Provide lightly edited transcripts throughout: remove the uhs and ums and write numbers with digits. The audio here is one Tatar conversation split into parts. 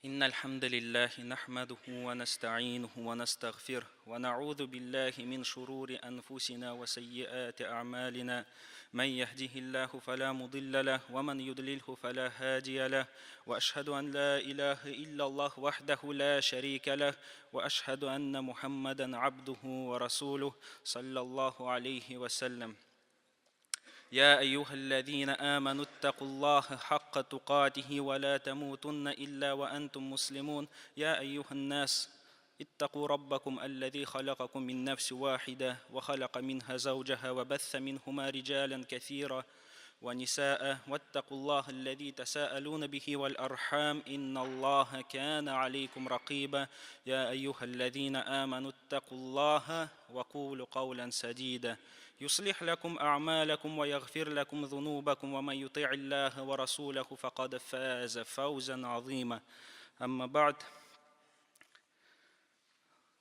إن الحمد لله نحمده ونستعينه ونستغفره ونعوذ بالله من شرور أنفسنا وسيئات أعمالنا من يهده الله فلا مضل له ومن يضلله فلا هادي له وأشهد أن لا إله إلا الله وحده لا شريك له وأشهد أن محمدا عبده ورسوله صلى الله عليه وسلم يا أيها الذين آمنوا اتقوا الله حق تقاته ولا تموتن إلا وأنتم مسلمون يا أيها الناس اتقوا ربكم الذي خلقكم من نفس واحدة وخلق منها زوجها وبث منهما رجالا كثيرا ونساء واتقوا الله الذي تساءلون به والأرحام إن الله كان عليكم رقيبا يا أيها الذين آمنوا اتقوا الله وقولوا قولا سديدا يصلح لكم أعمالكم ويغفر لكم ذنوبكم ومن يطيع الله ورسوله فقد فاز فوزا عظيما أما بعد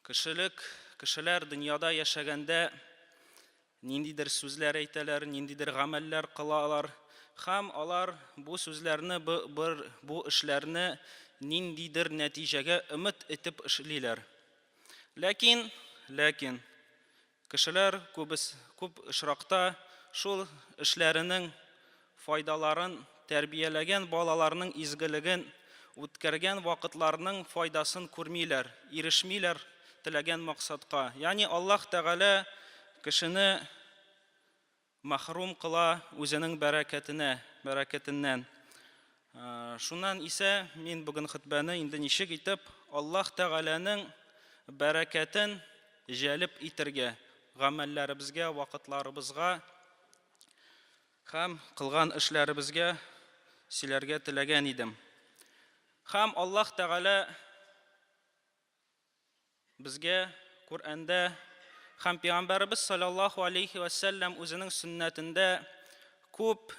Кешелек, кешеләр дөньяда яшәгәндә ниндидер сүзләр әйтәләр, ниндидер гамәлләр кылалар. Һәм алар бу сүзләрне, бу, бу эшләрне ниндидер нәтиҗәгә өмет итеп эшлиләр. Ләкин, ләкин кешеләр күбес, күп очракта шул эшләренең файдаларын, тәрбияләгән балаларның изгелеген, үткәргән вакытларның файдасын күрмиләр, ирешмиләр теләгән максатка. Ягъни Аллаһ Тәгалә кешене мәхрүм кыла үзенең бәрәкәтенә, бәрәкәтеннән. Шуннан исә мин бүген хөтбәне инде ничек итеп Аллаһ Тәгаләнең бәрәкәтен җәлеп итергә, гамәлләребезгә, вакытларыбызга һәм кылган эшләребезгә сөйләргә теләгән идем. Һәм Аллаһ Тәгалә Безгә Коръәндә һәм Пәйгамбәребез саллаллаһу алейхи вә сәлләм үзенең сөннәтендә күп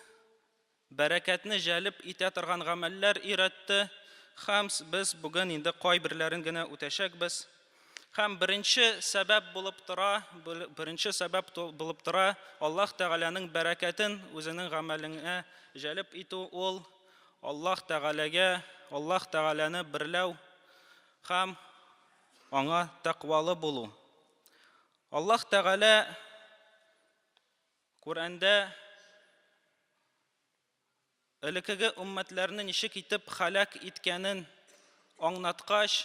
бәрәкәтне җәлеп итә торган гамәлләр өйрәтте һәм без бүген инде кайберләрен генә үтәчәкбез. Һәм беренче сәбәп булып тора, беренче сәбәп булып тора Аллаһ Тәгаләнең бәрәкәтен үзенең гамәлеңә җәлеп итү ул Аллаһ Тәгаләгә, Аллаһ Тәгаләне берләү Һәм аңа тәкъвалы булу. Аллаһ Тәгалә Коръәндә элеккеге өммәтләрне ничек итеп халәк иткәнен аңлаткач,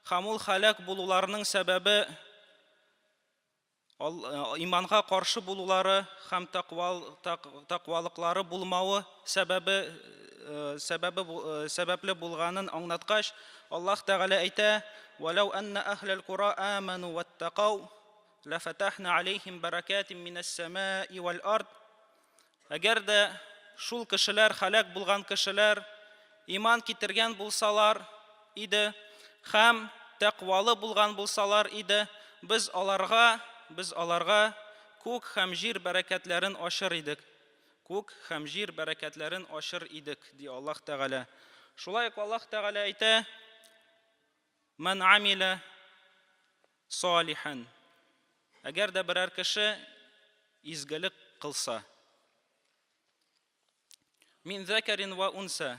һәм ул халәк булуларының сәбәбе Иманга каршы булулары һәм тәкъвалыклары булмавы сәбәбе сәбәбе сәбәпле булганын аңлаткач, Аллаһ Тәгалә әйтә: "Вәләү әннә әһләл кура аману ваттакау, ләфәтәхна алейхим баракатин минәс сәмаи вәл ард". Әгәр дә шул кешеләр, һәлак булган кешеләр, иман китергән булсалар иде һәм тәкъвалы булган булсалар иде, без аларга, без аларга күк һәм җир бәрәкәтләрен ачыр идек. Күк һәм җир бәрәкәтләрен ачыр идек, ди Аллаһ Тәгалә. Шулай ук Аллаһ Тәгалә әйтә, Ман амиля салихан. Әгәр дә берәр кеше изгелек кылса. Мин зәкәрин ва унса.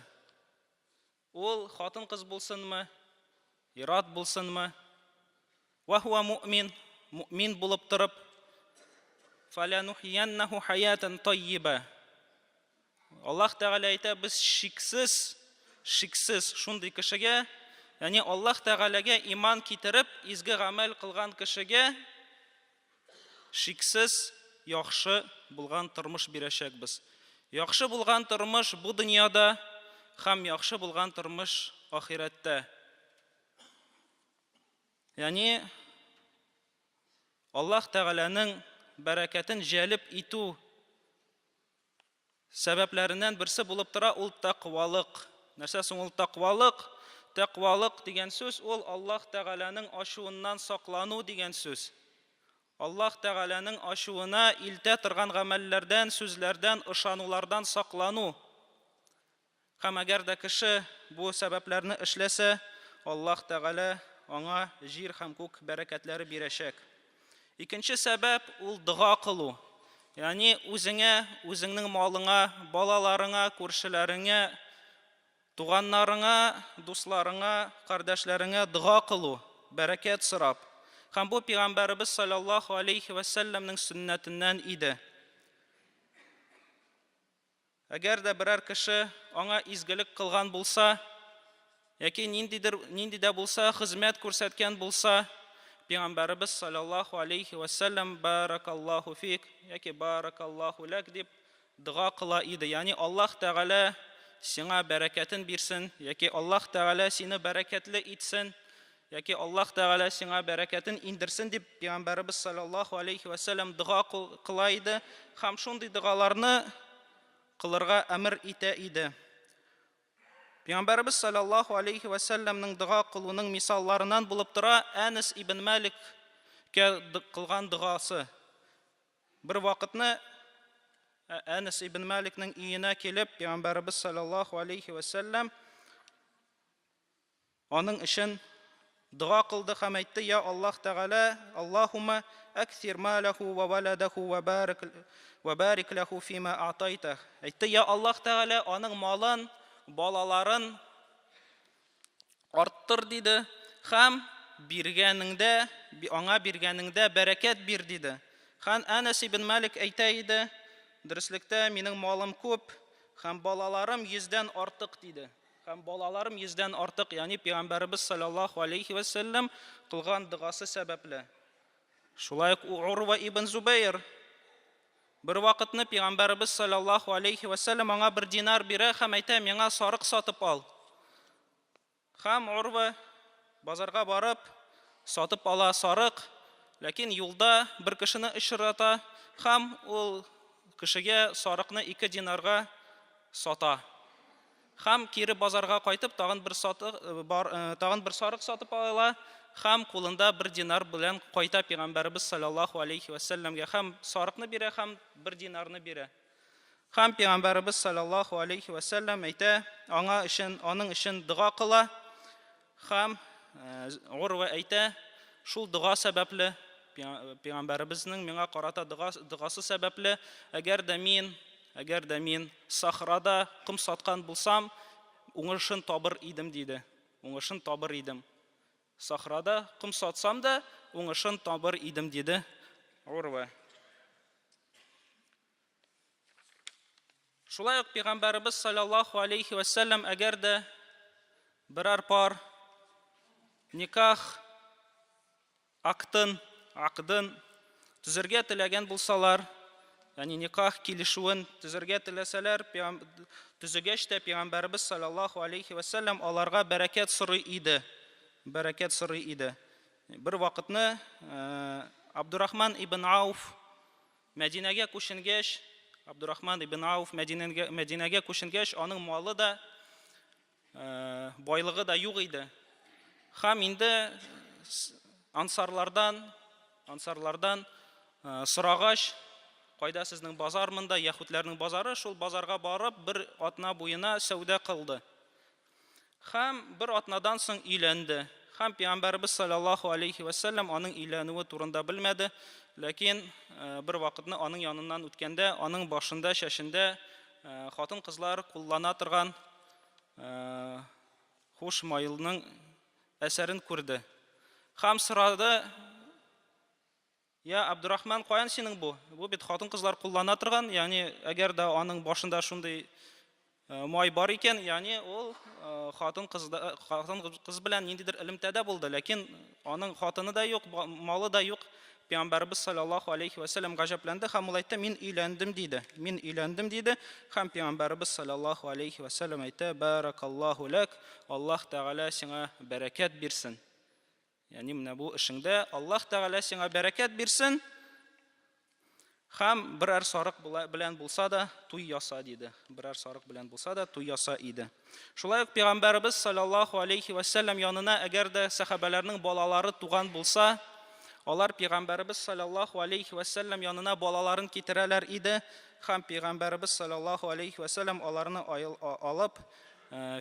Ул хатын-кыз булсынмы, ир-ат булсынмы? Ва хуа муъмин, муъмин булып торып, фалянухияннаху хаятан тайиба. Аллаһ Тәгалә әйтә, без шиксез, шиксез шундый кешегә, ягъни Аллаһ Тәгаләгә иман китереп, изге гамәл кылган кешегә шиксез яхшы булган тормыш бирәчәкбез. Яхшы булган тормыш бу дөньяда һәм яхшы булган тормыш ахирәттә. Ягъни Аллаһ Тәгаләнең бәрәкәтен җәлеп итү Сәбәпләреннән берсе булып тора ул тәкъвалык. Нәрсә соң ул тәкъвалык? Тәкъвалык дигән сүз ул Аллаһ Тәгаләнең ачуыннан саклану дигән сүз. Аллаһ Тәгаләнең ачуына илтә торган гамәлләрдән, сүзләрдән, ышанулардан саклану. Һәм әгәр дә кеше бу сәбәпләрне эшләсә, Аллаһ Тәгалә аңа җир һәм күк бәрәкәтләре бирәчәк. Икенче сәбәп ул дога кылу. Ягъни үзеңә, үзеңнең малыңа, балаларыңа, күршеләреңә Туганнарыңа, дусларыңа, кардәшләреңә дога кылу, бәрәкәт сорап. Һәм бу пәйгамбәребез саллаллаһу алейхи ва сәлләмнең сөннәтеннән иде. Әгәр дә берәр кеше аңа изгелек кылган булса, яки ниндидер нинди дә булса хезмәт күрсәткән булса, пәйгамбәребез саллаллаһу алейхи ва сәлләм баракаллаһу фик яки баракаллаһу ләк дип дога кыла иде. Ягъни Аллаһ Тәгалә сиңа бәрәкәтен бирсен, яки Аллаһ Тәгалә сине бәрәкәтле итсен, яки Аллаһ Тәгалә сиңа бәрәкәтен индерсен дип Пәйгамбәребез саллаллаһу алейхи ва сәлләм дога кыла иде һәм шундый догаларны кылырга әмер итә иде. Пәйгамбәребез саллаллаһу алейхи ва сәлләмнең дога кылуның мисалларыннан булып тора Әнәс ибн Маликкә кылган догасы. Бер вакытны Әнәс ибн Маликның өенә килеп, Пәйгамбәребез саллаллаһу алейхи ва сәлләм аның өчен дога кылды һәм әйтте: "Я Аллаһ Тәгалә, Аллаһумма аксир малаху ва валадаху ва барик ва барик лаху фима а'тайтах." Әйтте: "Я Аллаһ Тәгалә, аның малын, балаларын арттыр, диде, һәм биргәнеңдә, аңа биргәнеңдә бәрәкәт бир, диде. Һәм Әнәс ибн Малик әйтә иде, дөреслектә минем малым күп, һәм балаларым йөздән артык, диде. Һәм балаларым йөздән артык, ягъни пәйгамбәребез саллаллаһу алейхи вә сәлләм кылган догасы сәбәпле. Шулай ук Урва ибн Зубәйр бер вакытны пәйгамбәребез саллаллаһу алейхи вә сәлләм аңа бер динар бирә һәм әйтә, миңа сарык сатып ал. Һәм Урва базарга барып сатып ала сарык, ләкин юлда бер кешене очрата һәм ул кешегә сарыкны 2 динарга сата. Һәм кире базарга кайтып, тагын бер сатык, бар, тагын бер сарык сатып ала һәм кулында бер динар белән кайта пәйгамбәребез саллаллаһу алейхи ва сәлләмгә һәм сарыкны бирә һәм бер динарны бирә. Һәм пәйгамбәребез саллаллаһу алейхи ва сәлләм әйтә, аңа өчен, аның өчен дога кыла һәм Урва әйтә, шул дога сәбәпле, пәйгамбәребезнең миңа карата догасы сәбәпле, әгәр дә мин Әгәр дә мин сахрада ком саткан булсам, уңышын табыр идем, диде. Уңышын табыр идем. Сахрада ком сатсам да, уңышын табыр идем, диде Урва. Шулай ук пәйгамбәребез саллаллаһу алейхи ва сәлләм әгәр дә берәр пар никах актын, акдын төзергә теләгән булсалар, ягъни никах килешүен төзергә теләсәләр, төзегәч тә пәйгамбәребез саллаллаһу алейхи ва сәлләм аларга бәрәкәт сорый иде. Бәрәкәт сорый иде. Бер вакытны Абдурахман ибн Ауф Мәдинәгә күченгәч, Абдурахман ибн Ауф Мәдинәгә, Мәдинәгә күченгәч, аның малы да, байлыгы да юк иде. Һәм инде ансарлардан, ансарлардан сорагач, кайда сезнең базар монда, яһүдләрнең базары, шул базарга барып, бер атна буена сәүдә кылды. Һәм бер атнадан соң өйләнде. Һәм пәйгамбәребез саллаллаһу алейхи ва сәлләм аның өйләнүе турында белмәде, ләкин бер вакытны аның яныннан үткәндә, аның башында, чәчендә хатын-кызлар куллана торган хуш майлның әсәрен күрде. Һәм сорады, Я, Абдурахман, каян синең бу? Бу бит хатын-кызлар куллана торган, ягъни әгәр дә аның башында шундый май бар икән, ягъни ул хатын-кыз хатын-кыз белән ниндидер элемтәдә булды, ләкин аның хатыны да юк, малы да юк. Пәйгамбәребез саллаллаһу алейхи ва сәлләм гаҗәпләнде һәм ул әйтте, мин өйләндем диде. Мин өйләндем диде һәм пәйгамбәребез саллаллаһу алейхи ва сәлләм әйтте, баракаллаһу ләк, Аллаһ Тәгалә сиңа бәрәкәт бирсен. Ягъни менә бу эшеңдә Аллаһ Тәгалә сиңа бәрәкәт бирсен һәм берәр сарык белән булса да туй яса диде. Берәр сарык белән булса да туй яса иде. Шулай ук пәйгамбәребез саллаллаһу алейхи ва сәлләм янына әгәр дә сәхабәләрнең балалары туган булса, алар пәйгамбәребез саллаллаһу алейхи ва сәлләм янына балаларын китерәләр иде һәм пәйгамбәребез саллаллаһу алейхи ва сәлләм аларны алып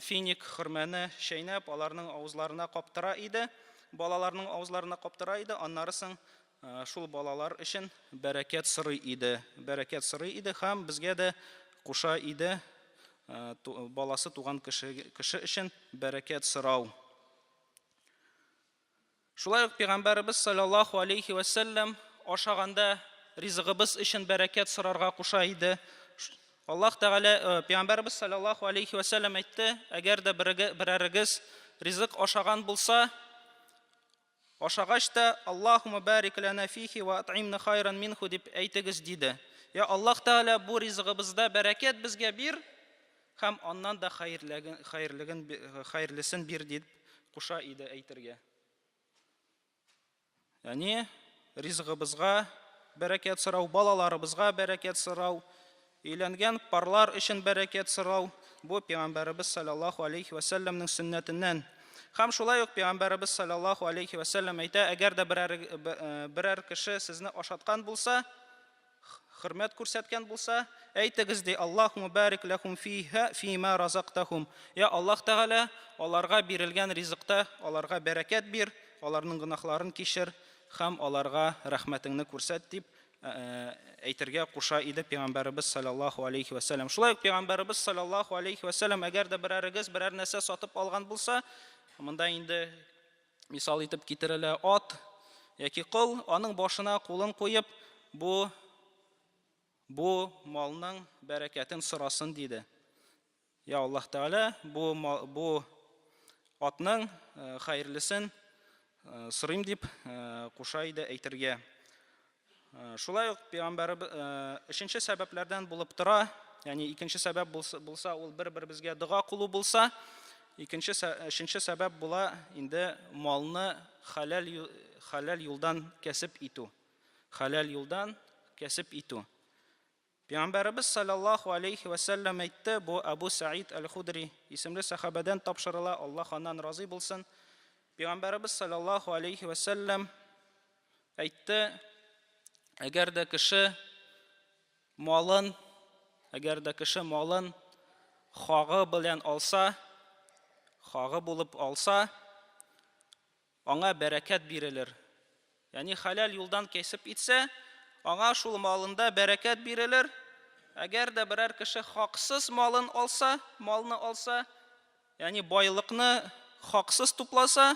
Финик, хөрмәне чәйнәп, аларның авызларына каптыра иде, балаларның авызларына каптыра иде, аннары соң шул балалар өчен бәрәкәт сорый иде, бәрәкәт сорый иде һәм безгә дә куша иде баласы туган кеше, кеше өчен бәрәкәт сорау. Шулай ук пәйгамбәребез саллаллаху алейхи ва сәлләм ашаганда ризыгыбыз өчен бәрәкәт сорарга куша иде. Аллаһ Тәгалә пәйгамбәребез саллаллаху алейхи ва сәлләм әйтте, әгәр дә берәрегез ризык ашаган булса, ашагач та Аллаһумма барик лана фихи ва ат'имна хайран минху дип әйтегез диде. Я Аллаһ Тәгалә, бу ризыгыбызда бәрәкәт безгә бир һәм аннан да хәерлеген хәерлесен бир дип куша иде әйтергә. Ягъни ризыгыбызга бәрәкәт сорау, балаларыбызга бәрәкәт сорау, өйләнгән парлар өчен бәрәкәт сорау бу пәйгамбәребез саллаллаху алейхи ва сәлләмнең сөннәтеннән. Һәм шулай ук пәйгамбәребез саллаллаху алейхи ва сәлләм әйтә, әгәр дә берәр, берәр кеше сезне ашаткан булса, хөрмәт күрсәткән булса, әйтегез ди, Аллаһумма барик ләхум фиһа фима разактахум. Я Аллаһ Тәгалә, аларга бирелгән ризыкта аларга бәрәкәт бир, аларның гөнаһларын кичер һәм аларга рәхмәтеңне күрсәт дип әйтергә куша иде пәйгамбәребез саллаллаһу алейхи ва сәлләм. Шулай ук пәйгамбәребез саллаллаһу алейхи ва сәлләм, әгәр дә берәрегез берәр нәрсә сатып алган булса, монда инде мисал итеп китерелә ат яки кол, аның башына кулын куеп, бу бу малның бәрәкәтен сорасын диде. Я Аллаһ Тәгалә, бу бу атның хәерлесен сорыйм дип куша иде әйтергә. Шулай ук пәйгамбәр өченче сәбәпләрдән булып тора, ягъни икенче сәбәп булса, ул бер-беребезгә дога кылу булса, икенче өченче сәбәп була инде малны хәләл хәләл юлдан кәсеп итү. Хәләл юлдан кәсеп итү. Пәйгамбәребез саллаллаху алейхи ва сәлләм әйтте, бу Абу Саид әл-Худри исемле сәхабәдән тапшырыла, Аллаһ аннан разый булсын. Пәйгамбәребез саллаллаху алейхи ва сәлләм әйтте, әгәр дә кеше малын, әгәр дә кеше малын хагы белән алса, хагы булып алса, аңа бәрәкәт бирелер. Ягъни хәләл юлдан кәсеп итсә, аңа шул малында бәрәкәт бирелер. Әгәр дә берәр кеше хаксыз малын алса, малны алса, ягъни байлыкны хаксыз тупласа,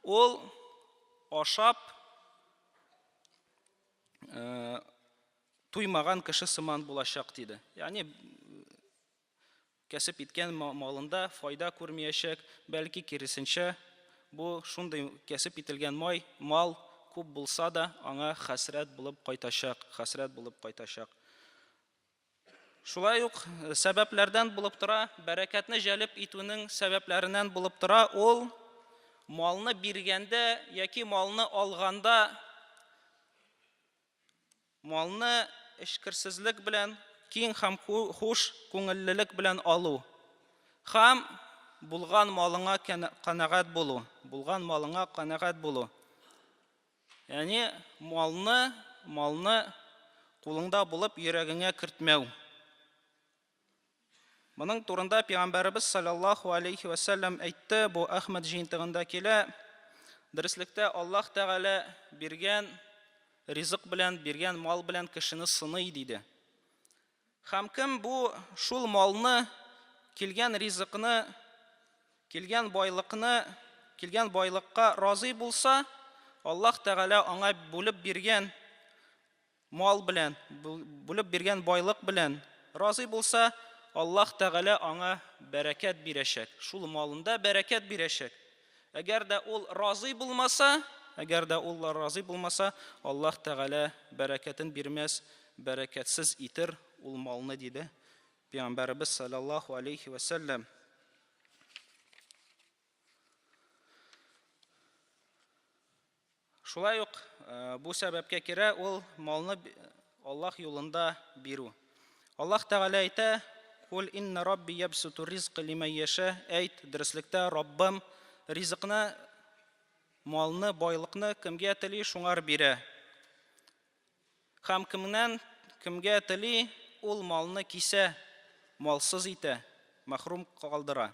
ул ашап туймаган кеше сыман булачак диде. Ягъни Кәсеп иткән малында файда күрмиячәк, бәлки киресенчә, бу шундый кәсеп ителгән май, мал күп булса да, аңа хәсрәт булып кайтачак, хәсрәт булып кайтачак. Шулай ук сәбәпләрдән булып тора, бәрәкәтне җәлеп итүнең сәбәпләреннән булып тора ул малны биргәндә яки малны алганда Малны эчкерсезлек белән, киң һәм хуш күңеллелек белән алу һәм булган малыңа канәгать булу, булган малыңа канәгать булу. Ягъни малны, малны кулыңда булып йөрәгеңә кертмәү. Моның турында пәйгамбәребез саллаллаһу алейхи ва сәлләм әйтте, бу Әхмәд җыентыгында килә. Дөреслектә Аллаһ Тәгалә биргән ризык белән, биргән мал белән кешене сыный, диде. Һәм кем бу шул малны, килгән ризыкны, килгән байлыкны, килгән байлыкка разый булса, Аллаһ Тәгалә аңа бүлеп биргән мал белән, бүлеп биргән байлык белән разый булса, Аллаһ Тәгалә аңа бәрәкәт бирәчәк. Шул малында бәрәкәт бирәчәк. Әгәр дә ул разый булмаса, әгәр дә ул разый булмаса, Аллаһ Тәгалә бәрәкәтен бирмәс, бәрәкәтсез итер ул малны, диде Пәйгамбәребез саллаллаһу алейхи ва сәлләм. Шулай ук бу сәбәпкә керә ул малны Аллаһ юлында бирү. Аллаһ Тәгалә әйтә, Кул инна Рабби ябсуту ризка лимән яша, әйт, дөреслектә Раббым ризыкны, малны, байлыкны кемгә тели, шуңар бирә. Һәм кемнән кемгә тели, ул малны кисә, малсыз итә, мәхрүм калдыра.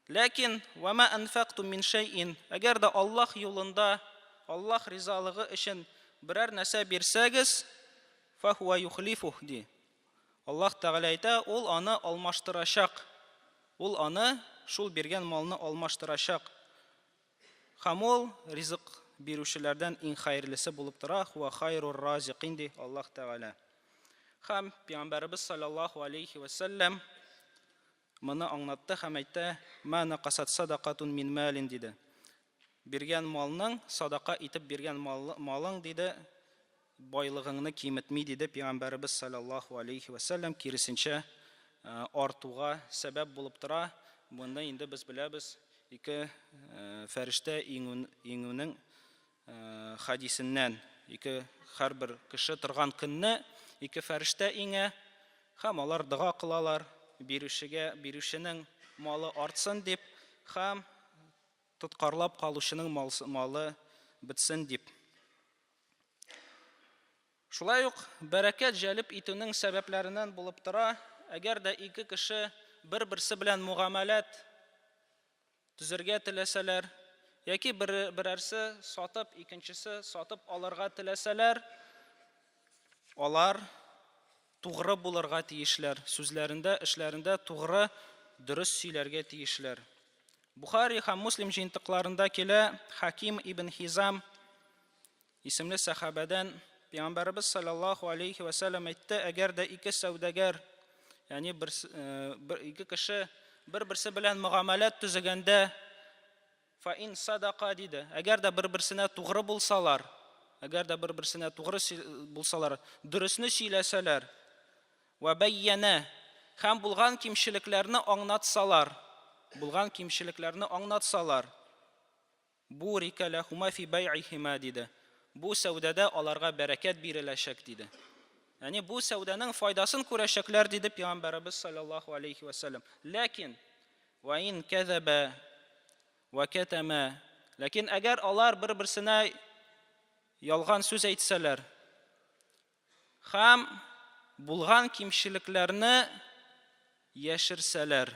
Ләкин ва ма анфактум мин шәйин, әгәр дә Аллаһ юлында, Аллаһ ризалыгы өчен берәр нәрсә бирсәгез, фахуа юхлифух ди. Аллаһ Тәгалә әйтә, ул аны алмаштырачак. Ул аны, шул биргән малны алмаштырачак. Һәм ул ризык бирүчеләрдән иң хәерлесе булып тора, хуа хайрур разикин ди Аллаһ Тәгалә. Һәм Пәйгамбәребез саллаллаһу алейхи вә сәлләм моны аңлатты һәм әйтте, ма накасат садакатун мин малин диде. Биргән малның, садака итеп биргән малың диде, байлыгыңны киметми диде Пәйгамбәребез саллаллаһу алейхи вә сәлләм, киресенчә, артуга сәбәп булып тора. Моны инде без беләбез, ике фәрештә иңүнең хәдисеннән, ике һәрбер кеше торган көнне ике фәрештә иңә һәм алар дога кылалар, бирүчегә, бирүченең малы артсын дип һәм тоткарлап калучының малы бетсен дип. Шулай ук бәрәкәт җәлеп итүнең сәбәпләреннән булып тора, әгәр дә ике кеше бер-берсе белән мөгамәләт төзергә теләсәләр, яки берәрсе сатып, икенчесе сатып алырга теләсәләр, алар тугры булырга тиешләр, сүзләрендә, эшләрендә тугры, дөрес сөйләргә тиешләр. Бухари һәм Муслим җыентыкларында килә Хаким ибн Хизам исемле сәхабәдән Пәйгамбәребез саллаллаһу алейхи вә сәлләм әйтте, әгәр дә ике сәүдәгәр, ягъни бер, бер ике кеше бер-берсе белән мөгамәләт төзегәндә фа ин садака диде. Әгәр дә бер-берсенә тугры булсалар, әгәр дә бер-берсенә тугры булсалар, дөресне сөйләсәләр, вә бәйяна һәм булган кимчелекләрне аңнатсалар, булган кимчелекләрне аңнатсалар, Бурика ләхума фи бәйгыһима, диде. Бу сәүдәдә аларга бәрәкәт биреләчәк, диде. Ягъни бу сәүдәнең файдасын күрәчәкләр, диде Пәйгамбәребез саллаллаһу алейхи вә сәлләм. Ләкин вә ин кәзәбә вә кәтәмә, ләкин әгәр алар бер-берсенә ялган сүз әйтсәләр һәм булган кимчелекләрне яшерсәләр,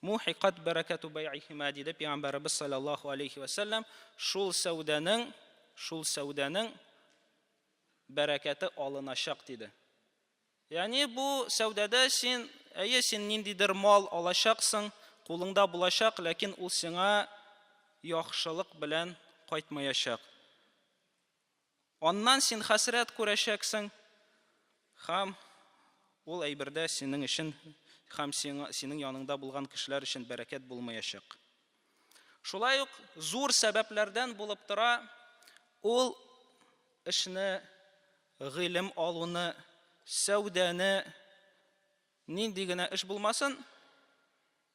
Мухикат бәрәкәту бәйгыһима, диде Пәйгамбәребез салләллаһу алейһи вә сәлләм, шул сәүдәнең, шул сәүдәнең бәрәкәте алыначак, диде. Ягъни бу сәүдәдә син, әйе, син ниндидер мал алачаксың, кулыңда булачак, ләкин ул сиңа яхшылык белән кайтмаячак. Аннан син хәсрәт күрәчәксең, һәм ул әйбердә синең өчен һәм сиңа, синең яныңда булган кешеләр өчен бәрәкәт булмаячак. Шулай ук зур сәбәпләрдән булып тора ул эшне, гыйлем алуны, сәүдәне, нинди генә эш булмасын,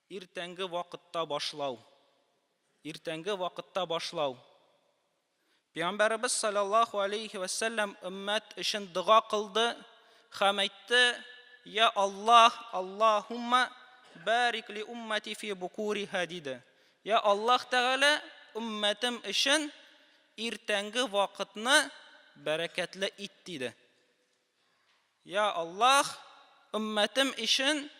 иртәнге вакытта башлау. Иртәнге вакытта башлау. Пәйгамбәребез саллаллаһу алейхи вә сәлләм өммәт өчен дога кылды һәм әйтте, Я Аллаһ, Аллаһумма барик ли уммати фи букуриха диде. Я Аллаһ Тәгалә, өммәтем өчен иртәнге вакытны бәрәкәтле ит диде. Я Аллаһ, өммәтем өчен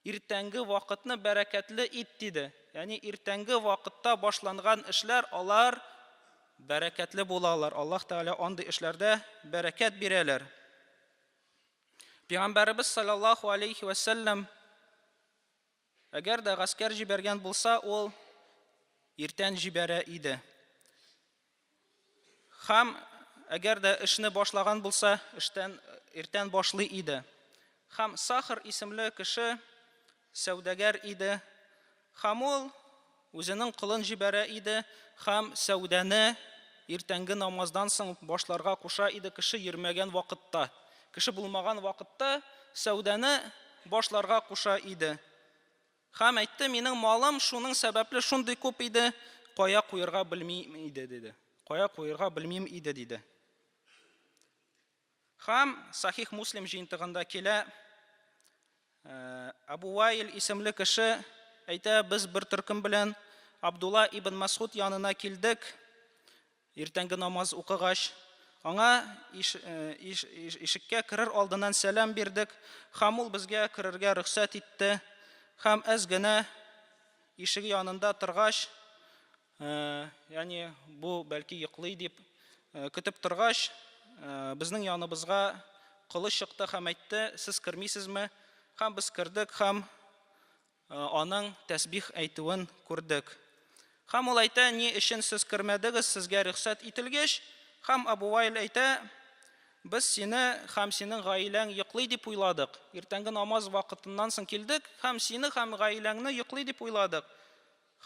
Иртәнге вакытны бәрәкәтле ит, диде. Ягъни иртәнге вакытта башланган эшләр алар бәрәкәтле булалар. Аллаһ Тәгалә андый эшләрдә бәрәкәт бирәләр. Пәйгамбәребез саллаллаһу алейхи вә сәлләм әгәр дә гаскәр җибәргән булса, ул иртән җибәрә иде. Һәм әгәр дә эшне башлаган булса, эштән иртән башлый иде. Һәм Сахр исемле кеше сәүдәгәр иде. Һәм ул үзенең колын җибәрә иде һәм сәүдәне иртәнге намаздан соң башларга куша иде кеше йөрмәгән вакытта. Кеше булмаган вакытта сәүдәне башларга куша иде. Һәм әйтте, минем малым шуның сәбәпле шундый күп иде, кая куерга белмим иде, диде. Кая куерга белмим иде, диде. Һәм Сахих Муслим җыентыгында килә, Абу Ваил исемле кеше әйтә, без бер төркем белән Абдулла ибн Масуд янына килдек. Иртәнге намаз укыгач, аңа иш, э, иш, иш, ишеккә керер алдыннан сәлам бирдек, һәм ул безгә керергә рөхсәт итте. Һәм әз генә ишеге янында торгач, э, ягъни бу бәлки йоклый дип э, көтеп торгач, безнең яныбызга колы чыкты һәм әйтте, сез кермисезме? Һәм без кердек һәм аның тәсбих әйтүен күрдек. Һәм ул әйтә, ни өчен сез кермәдегез, сезгә рөхсәт ителгәч? Һәм Абу Ваил әйтә, без сине һәм синең гаиләң йоклый дип уйладык. Иртәнге намаз вакытыннан соң килдек һәм сине һәм гаиләңне йоклый дип уйладык.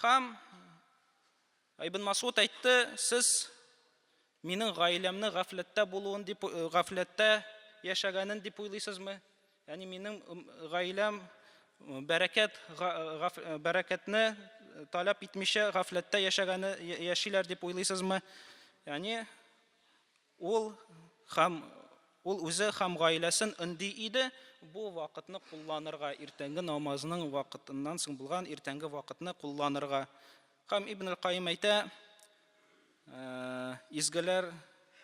Һәм Ибн Масуд әйтте, сез минем гаиләмне гафләттә булуын дип гафләттә яшәгәнен дип уйлыйсызмы? Ягъни минем гаиләм бәрәкәт бәрәкәтне таләп итмичә гафләттә яшәгәне яшиләр дип уйлыйсызмы? Ягъни Ул һәм ул үзе һәм гаиләсен өнди иде бу вакытны кулланырга, иртәнге намазның вакытыннан соң булган иртәнге вакытны кулланырга. Һәм Ибн аль-Каим әйтә, изгеләр,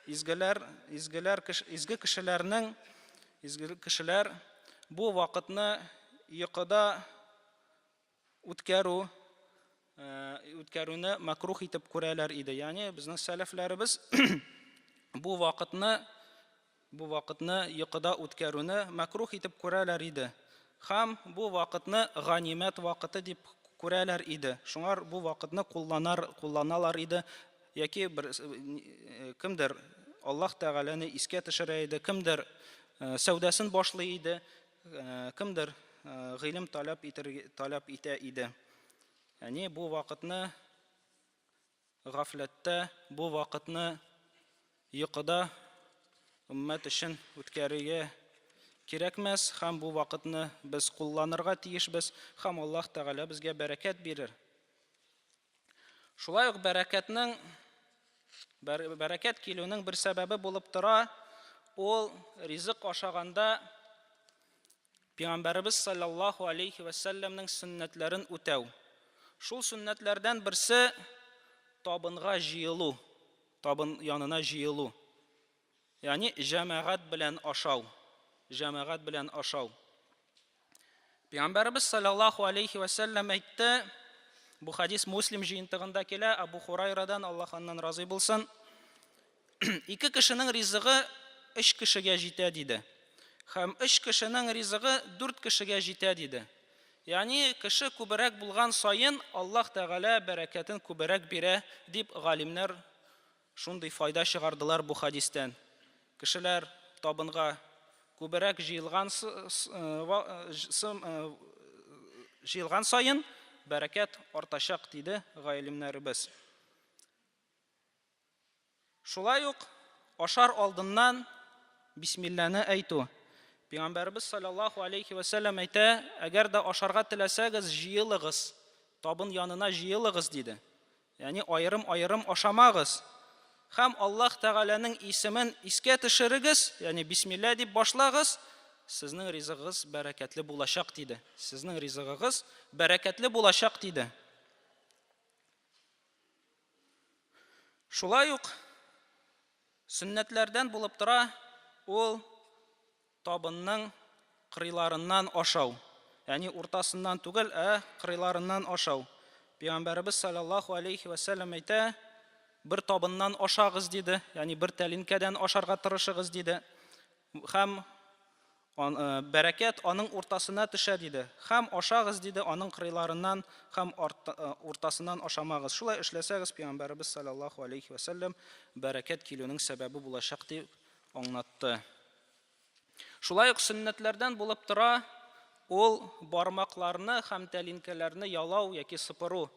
изгеләр, изгеләр, изге кешеләрнең, изге кешеләр бу вакытны йокыда үткәрү үткәрүне макрух итеп күрәләр иде. Ягъни безнең сәләфләребез бу вакытны бу вакытны йокыда үткәрүне макрух итеп күрәләр иде. Һәм бу вакытны ганимәт вакыты дип күрәләр иде. Шуңар бу вакытны кулланар кулланалар иде. Яки бер кемдер Аллаһ Тәгаләне искә төшерә иде, кемдер сәүдәсен башлый иде, Кемдер гыйлем таләп итер, таләп итә иде. Әни бу вакытны гафләттә, бу вакытны йокыда өммәт өчен үткәрергә кирәкмәс һәм бу вакытны без кулланырга тиешбез һәм Аллаһ Тәгалә безгә бәрәкәт бирер. Шулай ук бәрәкәтнең бәрәкәт килүнең бер сәбәбе булып тора, ул ризык ашаганда Пәйгамбәребез саллаллаһу алейхи ва сәлләмнең сөннәтләрен үтәү. Шул сөннәтләрдән берсе табынга җыелу, табын янына җыелу. Ягъни җәмәгать белән ашау, җәмәгать белән ашау. Пәйгамбәребез саллаллаһу алейхи ва сәлләм әйтте, бу хадис Муслим җыентыгында килә, Абу Хурайрадан, Аллаһ аннан разый булсын. Ике кешенең ризыгы өч кешегә җитә диде. Һәм өч кешенең ризыгы дүрт кешегә җитә диде. Ягъни кеше күбрәк булган саен Аллаһ Тәгалә бәрәкәтен күбрәк бирә дип галимнәр Шундый файда чыгардылар бу хәдистән. Кешеләр табынга күбрәк җыелган җыелган саен бәрәкәт артачак, диде галимнәребез. Шулай ук ашар алдыннан бисмилланы әйтү. Пәйгамбәребез саллаллаһу алейхи ва сәлләм әйтә, әгәр дә ашарга теләсәгез, җыелыгыз, табын янына җыелыгыз, диде. Ягъни аерым-аерым ашамагыз. Һәм Аллаһ Тәгаләнең исемен искә төшерегез, ягъни бисмилла дип башлагыз, сезнең ризыгыгыз бәрәкәтле булачак, диде. Сезнең ризыгыгыз бәрәкәтле булачак, диде. Шулай ук сөннәтләрдән булып тора ул табынның кырыйларыннан ашау. Ягъни уртасыннан түгел, ә кырыйларыннан ашау. Пәйгамбәребез саллаллаһу алейхи ва сәлләм әйтә, бер табыннан ашагыз диде, ягъни бер тәлинкәдән ашарга тырышыгыз диде. Һәм бәрәкәт аның уртасына төшә диде. Һәм ашагыз диде аның кырыйларыннан һәм уртасыннан ашамагыз. Шулай эшләсәгез, Пәйгамбәребез саллаллаһу алейхи ва сәлләм бәрәкәт килүнең сәбәбе булачак дип аңлатты. Шулай ук сөннәтләрдән булып тора ул бармакларны һәм тәлинкәләрне ялау яки сыпыру.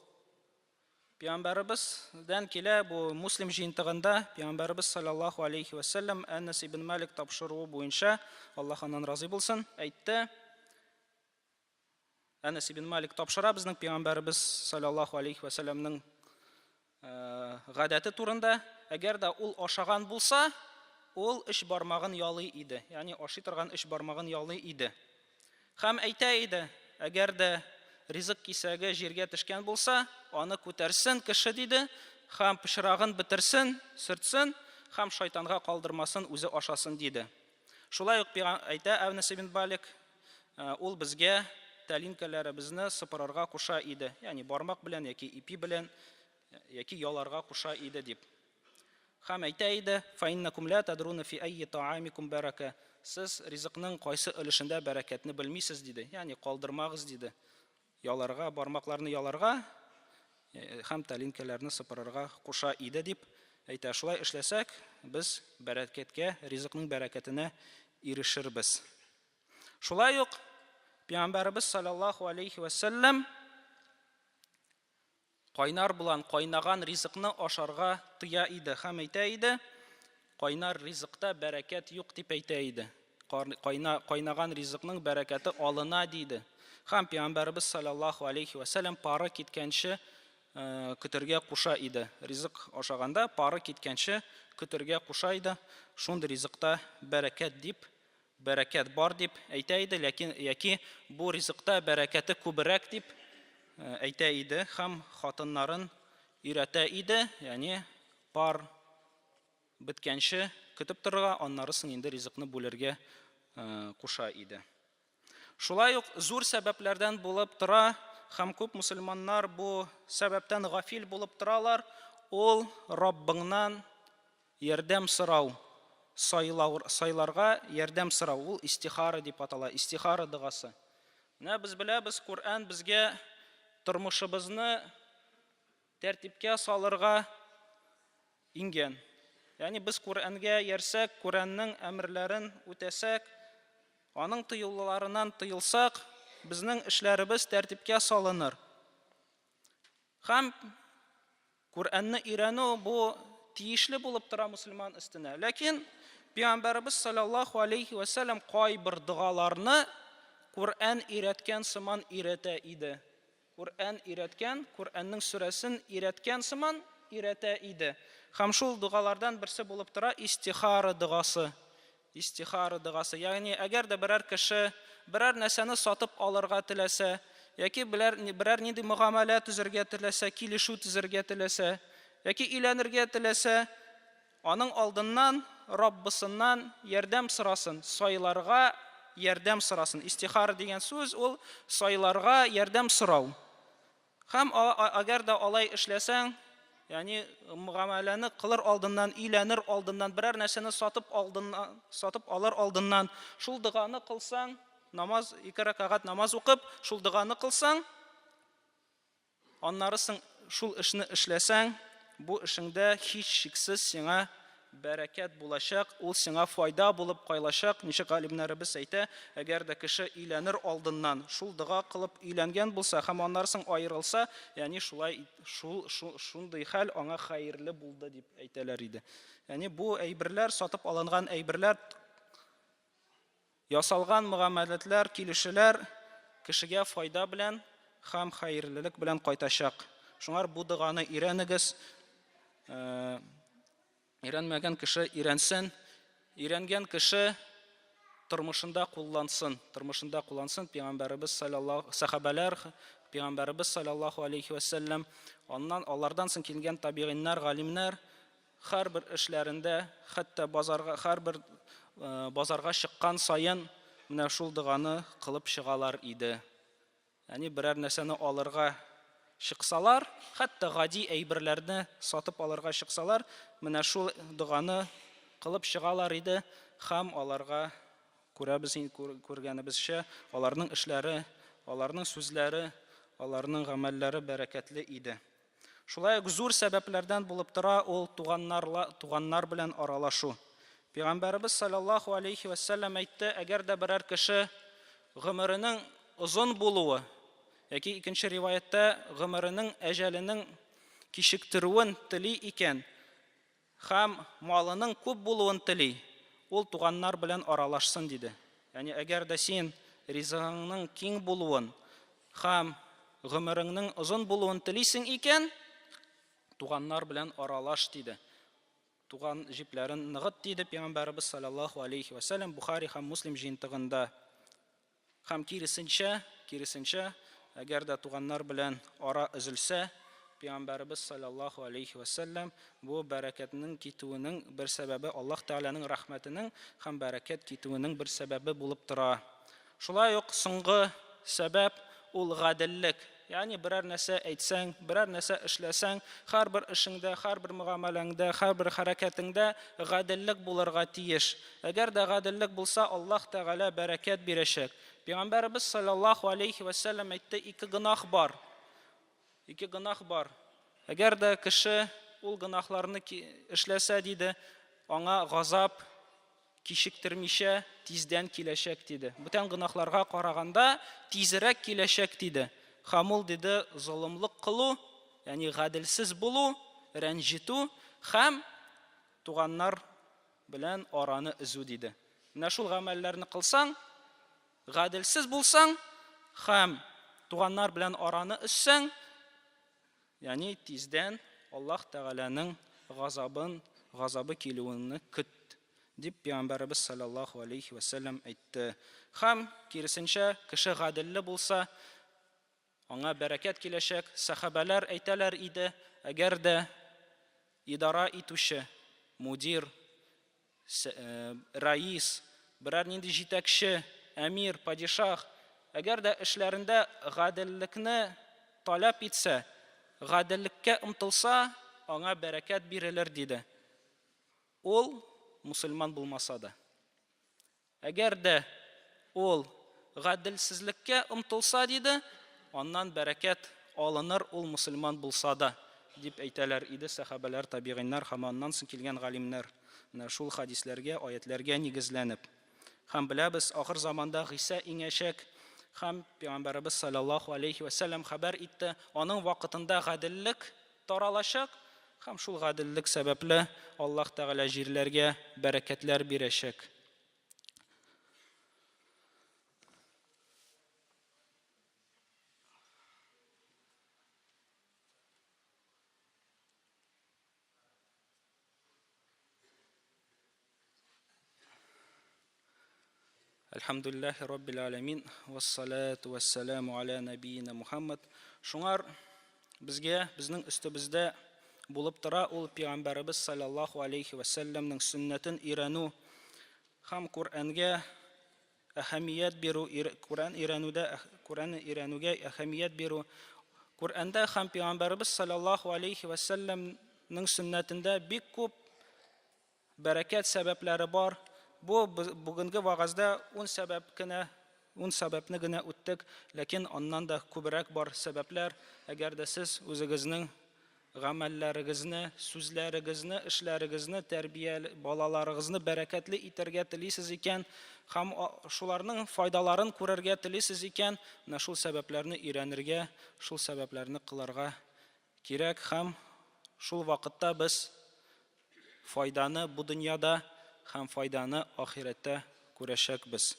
Пәйгамбәребездән килә бу Муслим җыентыгында Пәйгамбәребез саллаллаһу алейхи ва сәлләм Әнәс ибн Малик тапшыруы буенча, Аллаһ аннан разый булсын, әйтте. Әнәс ибн Малик тапшыра безнең пәйгамбәребез саллаллаһу алейхи ва сәлләмнең гадәте турында, әгәр дә ул ашаган булса, ул өч бармагын ялый иде. Ягъни ашый торган өч бармагын ялый иде. Һәм әйтә иде, әгәр дә ризык кисәге җиргә төшкән булса, аны күтәрсен кеше диде, һәм пычрагын бетерсен, сөртсен, һәм шайтанга калдырмасын, үзе ашасын диде. Шулай ук әйтә Әнәс ибн Малик, ул безгә тәлинкәләребезне сыпырырга куша иде, ягъни бармак белән яки ипи белән, яки яларга куша иде дип. Һәм әйтә иде, Фәиннәкүм лә тәдруна фи әйи таамикум бәрәкә, Сез ризыкның кайсы өлешендә бәрәкәтне белмисез, диде. Ягъни калдырмагыз, диде. Яларга, бармакларны яларга һәм тәлинкәләрне сыпырырга куша иде, дип әйтә. Шулай эшләсәк, без бәрәкәткә, ризыкның бәрәкәтенә ирешербез. Шулай ук Пәйгамбәребез саллаллаһу алейхи вә сәлләм Кайнар белән кайнаган ризыкны ашарга тыя иде һәм әйтә иде, Кайнар ризыкта бәрәкәт юк, дип әйтә иде. Кайна, кайнаган ризыкның бәрәкәте алына, диде. Һәм Пәйгамбәребез салләллаһу алейһи вә сәлләм пары киткәнче көтәргә куша иде. Ризык ашаганда пары киткәнче көтәргә куша иде. Шундый ризыкта бәрәкәт дип, бәрәкәт бар дип әйтә иде, ләкин яки бу ризыкта бәрәкәте күбрәк дип әйтә иде һәм хатыннарын өйрәтә иде, ягъни пар беткәнче көтеп торырга, аннары соң инде ризыкны бүлергә куша иде. Шулай ук зур сәбәпләрдән булып тора һәм күп мөселманнар бу сәбәптән гафил булып торалар, ул Раббыңнан Ярдәм сорау, сайлау, сайларга ярдәм сорау, ул истихара дип атала, истихара догасы. Менә без беләбез, Коръән безгә тормышыбызны тәртипкә салырга иңгән. Ягъни без Коръәнгә иярсәк, Коръәннең әмерләрен үтәсәк, аның тыюларыннан тыелсак, безнең эшләребез тәртипкә салыныр. Һәм Коръәнне өйрәнү бу тиешле булып тора мөселман өстенә. Ләкин Пәйгамбәребез саллаллаһу алейхи вә сәлләм кайбер догаларны Коръән өйрәткән сыман өйрәтә иде. Коръән өйрәткән, Коръәннең сүрәсен өйрәткән сыман өйрәтә иде. Һәм шул догалардан берсе булып тора истихара догасы. Истихара догасы, ягъни әгәр дә берәр кеше берәр нәрсәне сатып алырга теләсә, яки берәр, берәр нинди мөгамәлә төзергә теләсә, килешү төзергә теләсә, яки өйләнергә теләсә, аның алдыннан Раббысыннан ярдәм сорасын, сайларга ярдәм сорасын. Истихара дигән сүз ул сайларга ярдәм сорау. Һәм әгәр дә алай эшләсәң, ягъни мөгамәләне кылыр алдыннан, өйләнер алдыннан, берәр нәрсәне сатып алдыннан, сатып алыр алдыннан шул доганы кылсаң, намаз, ике рәкәгать намаз укып, шул доганы кылсаң, аннары соң шул эшне эшләсәң, бу эшеңдә һичшиксез сиңа Бәрәкәт булачак, ул сиңа файда булып кайлачак, ничек галимнәребез әйтә, әгәр дә кеше өйләнер алдыннан шул дога кылып өйләнгән булса һәм аннары соң аерылса, ягъни шулай шул шундый хәл аңа хәерле булды дип әйтәләр иде. Ягъни бу әйберләр, сатып алынган әйберләр, ясалган мөгамәләтләр, килешүләр кешегә файда белән һәм хәерлелек белән кайтачак. Шуңар бу доганы өйрәнегез. Өйрәнмәгән кеше өйрәнсен, өйрәнгән кеше тормышында куллансын. Тормышында куллансын. Пәйгамбәребез саллаллаһу сахабәләр, пәйгамбәребез саллаллаһу алейхи ва сәлләм, аннан алардан соң килгән табигыйннар, галимнәр һәрбер эшләрендә, хәтта базарга һәрбер базарга чыккан саен менә шул доганы кылып чыгалар иде. Ягъни берәр нәрсәне алырга чыксалар, хәтта гади әйберләрне сатып алырга чыксалар, менә шул доганы кылып чыгалар иде һәм аларга күрәбез, күргәнебезчә, аларның эшләре, аларның сүзләре, аларның гамәлләре бәрәкәтле иде. Шулай ук зур сәбәпләрдән булып тора ул туганнарла, туганнар белән аралашу. Пәйгамбәребез саллаллаһу алейхи вә сәлләм әйтте, әгәр дә берәр кеше гомеренең озын булуы яки икенче риваятьтә гомеренең әҗәленең кичектерүен тели икән һәм малының күп булуын тели, ул туганнар белән аралашсын, диде. Ягъни әгәр дә син ризыгыңның киң булуын һәм гомереңнең озын булуын телисең икән, туганнар белән аралаш, диде. Туган җипләрен ныгыт, диде Пәйгамбәребез саллаллаһу алейхи ва сәлләм Бухари һәм Муслим җыентыгында. Һәм киресенчә, киресенчә, әгәр дә туганнар белән ара өзелсә, Пәйгамбәребез саллаллаһу алейхи ва сәлләм бу бәрәкәтнең китүенең бер сәбәбе Аллаһ Тәгаләнең рәхмәтенең һәм бәрәкәт китүенең бер сәбәбе булып тора. Шулай ук соңгы сәбәп ул гаделлек. Ягъни берәр нәрсә әйтсәң, берәр нәрсә эшләсәң, һәрбер эшеңдә, һәрбер мөгамәләңдә, һәрбер хәрәкәтеңдә гаделлек булырга тиеш. Әгәр дә гаделлек булса, Аллаһ Тәгалә бәрәкәт бирәчәк. Пәйгамбәребез саллаллаһу алейхи вә сәлләм әйтте, ике гөнаһ бар. Ике гөнаһ бар. Әгәр дә кеше ул гөнаһларны эшләсә, диде, аңа газап кичектермичә тиздән киләчәк, диде. Бүтән гөнаһларга караганда тизрәк киләчәк, диде. Һәм ул, диде, золымлык кылу, ягъни гаделсез булу, рәнҗетү һәм туганнар белән араны өзү, диде. Менә шул гамәлләрне кылсаң, гаделсез булсаң һәм туганнар белән араны өзсәң, ягъни тиздән Аллаһ Тәгаләнең газабын, газабы килүеңне көт, дип пәйгамбәребез саллаллаһу алейхи вә сәлләм әйтте. Һәм киресенчә, кеше гаделле булса, аңа бәрәкәт киләчәк. Сәхабәләр әйтәләр иде, әгәр дә идара итүче, мудир, раис, берәр нинди җитәкче, әмир, падишах, әгәр дә эшләрендә гаделлекне таләп итсә, гаделлеккә омтылса, аңа бәрәкәт бирелер, диде. Ул мусульман булмаса да. Әгәр дә ул гаделсезлеккә омтылса, диде, аннан бәрәкәт алыныр, ул мөселман булса да, дип әйтәләр иде сәхабәләр, табигыйннар һәм аннан соң килгән галимнәр, менә шул хәдисләргә, аятьләргә нигезләнеп. Һәм беләбез, ахыр заманда Гыйсә иңәчәк, һәм Пәйгамбәребез салләллаһу алейһи вә сәлләм хәбәр итте, аның вакытында гаделлек таралачак, һәм шул гаделлек сәбәпле Аллаһ Тәгалә җирләргә бәрәкәтләр бирәчәк. Әлхәмдүлилләһи раббил аләмин, вассалату вассаламу аля нәбиина Мухаммад. Шуңар безгә, безнең өстебездә булып тора ул пәйгамбәребез саллаллаху алейхи вәсәлләмнең сөннәтен өйрәнү һәм Коръәнгә әһәмият бирү, Коръән өйрәнүдә Коръән өйрәнүгә әһәмият бирү. Коръәндә һәм пәйгамбәребез саллаллаху алейхи вәсәлләмнең сөннәтендә бик күп Бәрәкәт сәбәпләре бар. Бу бүгенге вәгазьдә ун сәбәп кенә, ун сәбәпне генә үттек, ләкин аннан да күбрәк бар сәбәпләр. Әгәр дә сез үзегезнең гамәлләрегезне, сүзләрегезне, эшләрегезне, тәрбия балаларыгызны бәрәкәтле итәргә телисез икән һәм шуларның файдаларын күрергә телисез икән, менә шул сәбәпләрне өйрәнергә, шул сәбәпләрне кылырга кирәк һәм шул вакытта без файданы бу дөньяда һәм файданы ахирәттә күрәчәкбез.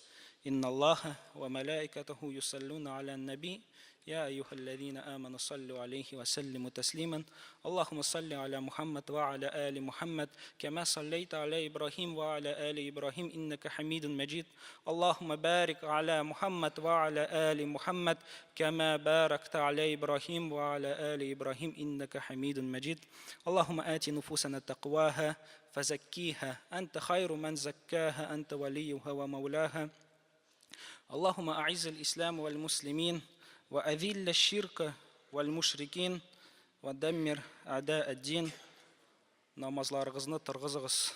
Инналлаһа ва малаикатаху юсаллуна алян наби я әйюхәлләзина аману саллю алейхи ва сәллиму тәслиман. Аллаһумма салли аля Мухаммад ва аля али Мухаммад кама саллайта аля Ибрахим ва аля али Ибрахим иннака хамидун маджид. Аллаһумма барик аля Мухаммад ва аля али Мухаммад кама баракта аля Ибрахим ва аля али Ибрахим иннака хамидун маджид. اللهم آت نفوسنا تقواها فزكيها أنت خير من زكاها أنت وليها ومولاها اللهم أعز الإسلام والمسلمين وأذل الشرك والمشركين ودمر أعداء الدين. Намазларыгызны торгызыгыз.